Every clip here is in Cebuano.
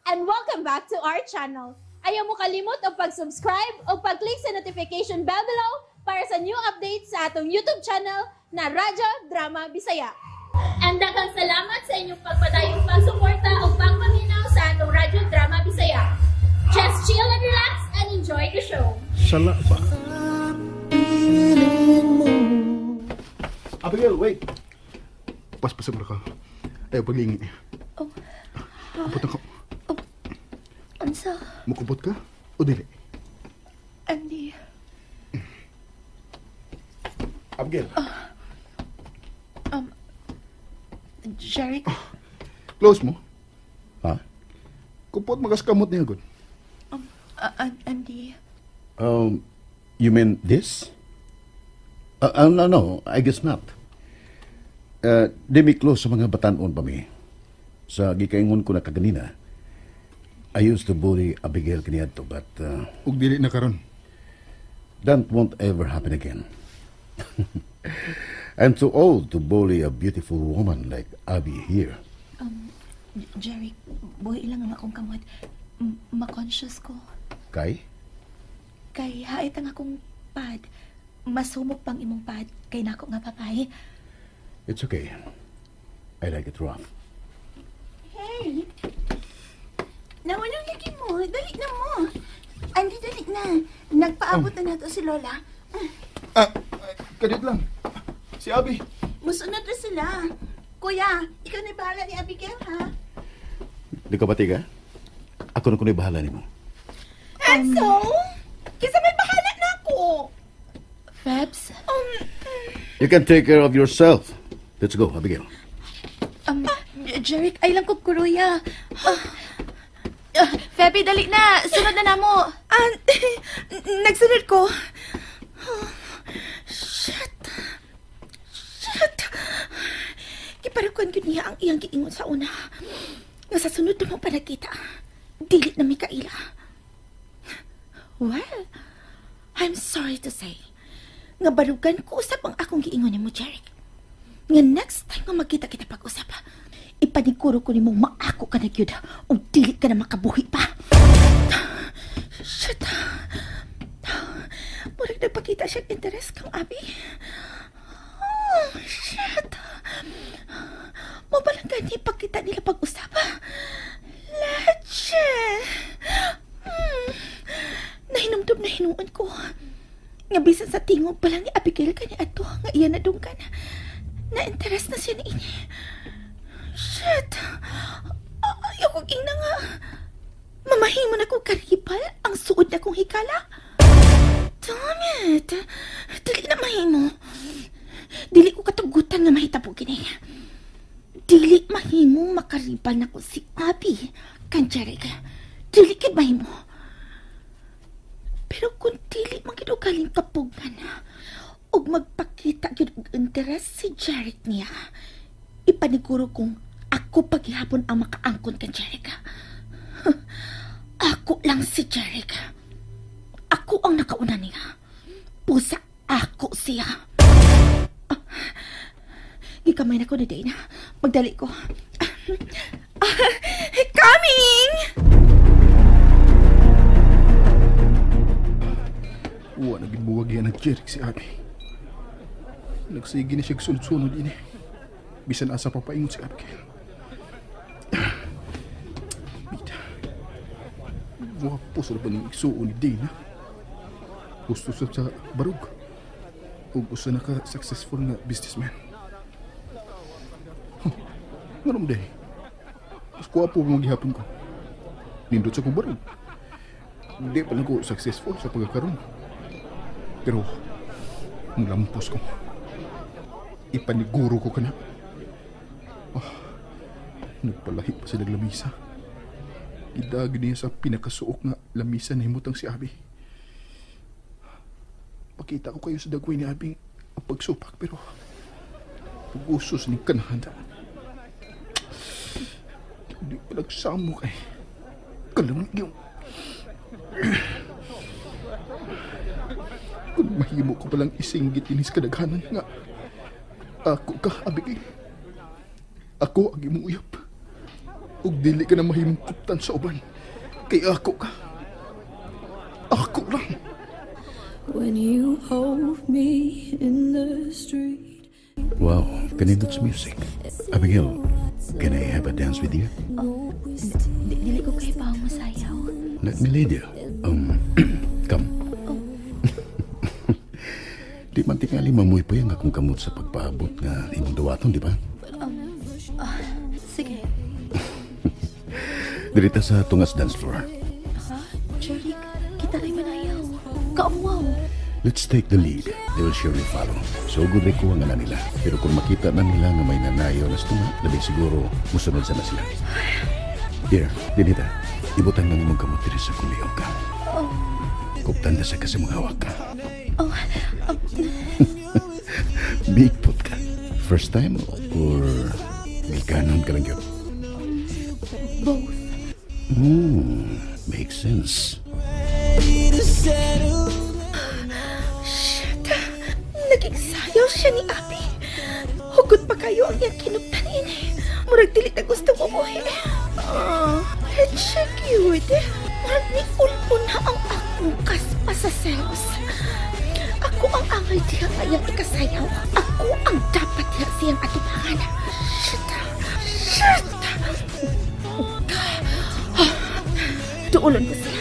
And welcome back to our channel. Ayaw mo kalimot og pag-subscribe o pag-click sa notification bell below para sa new updates sa atong YouTube channel na Radyo Drama Bisaya. And daghang salamat sa inyong pagpadayong pagsuporta o pagpaminaw sa atong Radyo Drama Bisaya. Just chill and relax and enjoy the show. Sala pa. Abigail, wait. Paspasan mo na ka. Ayaw paglingi. Oh. Kupot na ka. Unsa? Mukupot ka? O dili? Andy. Abigail. Jeric? Close mo. Ha? Kupot magaskamot niya, good. Andy. You mean this? No, I guess not. Di mi close sa mga batanon pa mi. Sa gikaingon ko na kaganina, I used to bully Abigail kaniadto, but Ug dili na karon. That won't ever happen again. I'm too old to bully a beautiful woman like Abby here. Jeric, buhi lang ang akong kamot. Ma-conscious ko. Kay? Kay hait ang akong pad. Mas humok pang imong pad kay nako nga papay. It's okay. I like it rough. Hey! Nawalong lagi mo. Dali na mo. Andy, dali na. Nagpaabot na nato si Lola. Ah, kadiyot lang. Si Abby. Musunod na sila. Kuya, ikaw na bahala ni Abigail, ha? Di ka ba, tiga? Ako na kuno'y bahala nimo. And so, kisa may bahala na ako. Febs? You can take care of yourself. Let's go, Abigail. Jeric, ay lang ko kuruya. Feby, dali na. Sunod na namo. Ah, nagsunod ko. Oh, shit. Shit. Kiparukan yun niya ang iyang giingon sa una. Nga sa sunod na mo pa nagkita, dili na may kaila. Well, I'm sorry to say, nga barugan ko usap ang akong giingon nimo, Jeric. Nga next time nga magkita kita pag-usap, ipaniguro ko nimo maako ka na gyud o dili ka na makabuhi pa. Shit. Murag nagpakita siya interes kang Abi. Oh, shit. Mo ba lang gani pagkita nila pag-usap? Leche. Nahinumdum na hinuon ko. Nga bisan sa tingog pa lang ni Abigail kani ato nga iya nadunggan. Na-interest na siya ni ini. Shit. Ayaw kong ingna nga. Mamahimo na kong karibal ang suod na kong hikala. Damn it. Dili na mahimo. Dili ko katugutan nga mahitabo kini. Dili mahimo makaribal na ko si Abby kan Jeric. Dili kid mahimo. Pero kung dili man gid og galing kapugan ug magpakita gyud og interes si Jeric niya, ipaniguro kong ako paghihapon ang makaangkon kan Jeric. Ako lang si Jeric. Ako ang nakauna niya. Pusa ako siya. Ah, gikamay na ko ni Dana. Magdali ko. Coming! Uwa na gibuwag yan ang Jeric si Abby. Nagsige na siya sunod-sunod ini. Bisan asa papaingon si Abigail. Bida. Wapo sa laban ng igsuon ni Dana. Gusto sa barug. O gusto na ka successful nga businessman. Huh, nganom day. Mas kuwapo magihapon ko. Nindot sa kong barug. Hindi pa lang ko successful sa pagkakaroon. Pero, mulampos ko. Ipaniguro ko ka na. Oh, nagpalahi pa sila lamisa. Idag niya sa pinakasuok nga lamisa na himutang si Abby. Pakita ko kayo sa dagway ni Abby ang pagsupak, pero pag-usos ni kanahanda. Hindi pa nagsamo kay kalamig yung... Kung mahimo ko palang isinggit inis kadaghanan nga ako ka, Abigail. Ako ang imong uyab. Ug dili ka na mahimong kuptan sa uban. Kay ako ka. Ako lang. When you hold me in the street. Wow, kanindot sa music. Abigail, can I have a dance with you? Oh, dili ko kay paong masayaw. Let me lead you. Come. Di man tingali mamuy pa yung akong kamot sa pagpaabot nga imong dawaton, di ba? Sige. Dirita sa tungas dance floor. Ha? Jeric, kita rin manayaw. Kaumuaw. Let's take the lead. They will surely follow. So good ko ang ana nila. Pero kung makita na nila nga may nanayaw na tunga, labi siguro musunod sana sila. Here, dinita. Ibutang ng imong kamot diri sa kuliog ka. Oh. Kuptan na sa kasi mga hawak ka. Oh. Big pot ka. First time or gikanon ka lang yun? Both. Makes sense. Shit! Naging sayaw siya ni Abby. Hugot pa kayo ang iyang kinuptanin. Murag dili na gusto mo muhi. Let's check yun. Murag ni ulpo na ang akong kaspa sa selos. Ako ang angay diha ngayang ikasayaw. Ako ang dapat diha siyang atubangan. Shit! Shit! Duulon ko siya.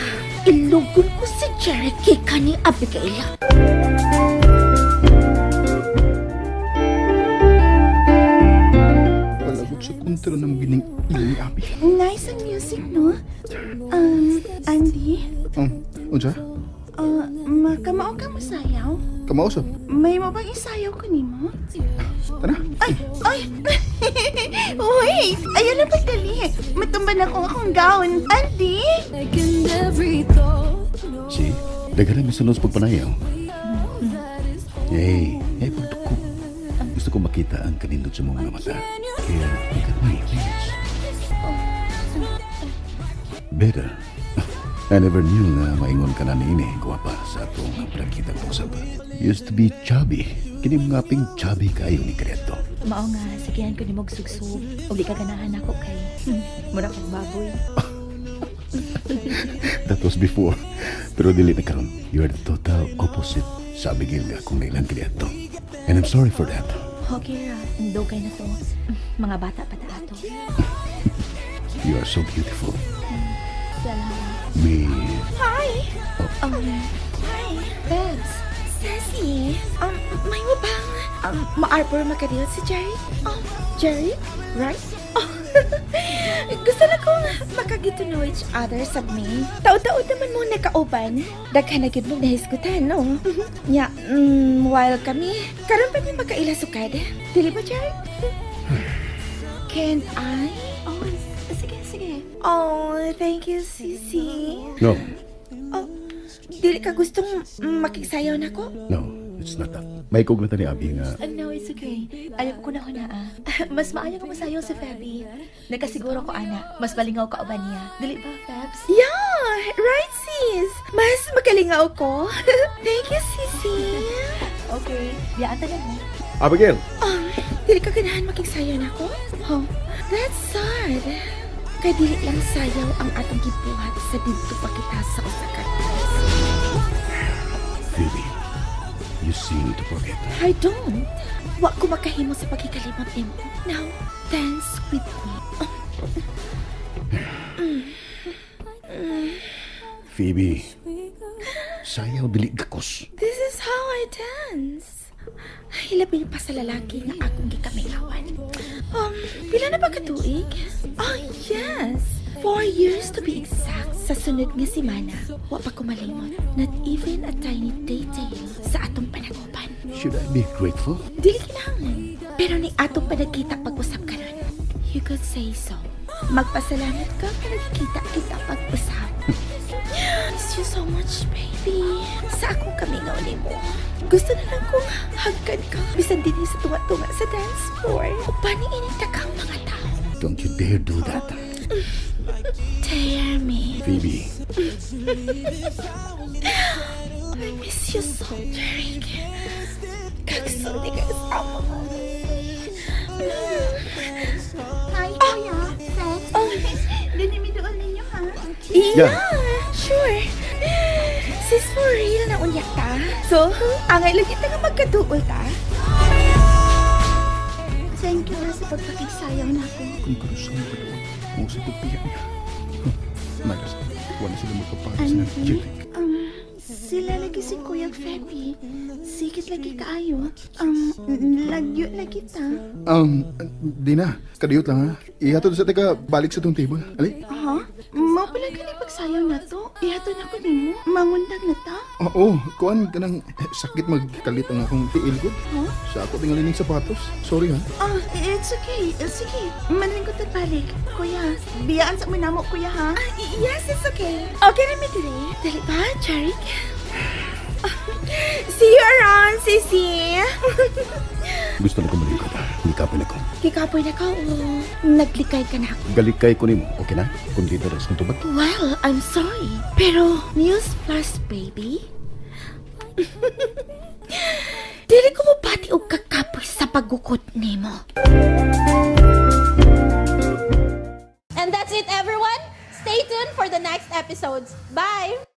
Ilugon ko si Jeric kani Abigail. Palagot sa kontra ng gining ilo ni Abby. Nice ang music, no? Andy? Unsa? Makamao ka mo sayaw? Kamao sa? May mo bang isayaw ko nimo? Tara. Ay! Ay! Wait! Ayaw na pagdali. Matumba na ko akong gown. Andy? See? Daghan na misunod sa pagpanayaw. Hey, hey, pagduko. Gusto ko makita ang kanindot sa mga mata. Kaya, look at me, please. Better. I never knew na maingon ka na niini, guwapa, sa atong pagkita kong usap. Used to be chubby. Kini mga ping chubby kayo ni Creto. Mao nga, sigihan ko ni mong sugsug. O di ka ganahan ako kay mura kong baboy. That was before. Pero dili na karon. You are the total opposite sa Abigail nga kung nailan kaniadto. And I'm sorry for that. Okay ra, dugay na to. Mga bata pa ta ato. You are so beautiful. Salamat. Me. Hi! Oh. Hi! Babs! Ceci! May mo bang ma-arbor makadiyot si Jerry? Jerry? Right? Oh. Gusto na kong makagit to know each other sa me. Taod-taod naman mo nakauban. Daghan na gyud mong nahisgutan, no? Nya, while kami, karon pa ni makaila sukad. Dili ba, Jerry? Can I? Oh, sige, sige. Oh, thank you, Sisi. No. Oh, dili ka gustong makigsayaw na ko? No, it's not that. May kog na ta ni Abby nga. No, it's okay. Ayaw ko na ko na ah. Mas maayo ka masayaw si Feby. Nakasiguro ko, ana. Mas malingaw ka ba niya? Dili ba, Febs? Yeah, right, sis. Mas makalingaw ko. Thank you, Sisi. Okay, biyaan ta na mo. Abigail! Dili ka ganahan makigsayaw na ko? Oh, that's sad. Kay dili lang sayaw ang atong gibuhat sa didto pa kita sa usa ka class. Phoebe, you seem to forget. I don't. Wa ko makahimo sa pagkikalimot nimo. Now, dance with me. Phoebe, sayaw dili gakos. This is how I dance. Ay, labi pa sa lalaki nga akong gikamingawan. Pila na ba katuig? Oh, yes. 4 years to be exact. Sa sunod nga semana, wa pa ko malimot. Not even a tiny detail sa atong panagupan. Should I be grateful? Dili kinahanglan. Pero ni atong panagkita pag-usap karon. You could say so. Magpasalamat ka nga nagkita kita pag-usap. Miss you so much, baby. Sa akong kamingaw nimo. Gusto na lang kong hagkan ka. Bisan din sa tunga-tunga sa dance floor. Upan ininta kang mga tao. Don't you dare do that. Dare me. Phoebe. I miss you so, Jeric. Kagsulti ka sa amo. Hi, Kuya. Yeah, sure. Sis, for real na unya ta. So, angay lagi ta nga magkaduol ta. Thank you sa pagpakigsayaw na ako. Kung karusang kadoon, mo sa pagpiya niya. Malas, wala sila magkapares na Andy, Jeric. Sila lagi si Kuya Febi. Sikit lagi kaayo. Lagyo lagi ta. Di na. Kadiyot lang ha. Ihatod sa teka, balik sa tong table. Ali? Ha? Mao pala ka ni pagsayaw na to. Ihatod na ko nimo. Mangundag na ta. Oo, kuan ka nang sakit magkalit ang akong tiil ko. Huh? Sa ako tingali ning sapatos. Sorry ha. Ah, it's okay. Sige, manlingkod ta balik. Kuya, biyaan sa manamo, kuya, ha? Ah, yes, it's okay. Okay na mi diri. Dali ba, Jeric? See you around, sisi. Gusto na ko malingkod. Nikapoy na ko. Kikapoy na ka o naglikay ka na ako? Galikay ko nimo, okay na? Kung dito rin sa tubag. Well, I'm sorry. Pero, news flash, baby. Dili ko mobati og kakapoy sa pagukot nimo. And that's it, everyone. Stay tuned for the next episodes. Bye!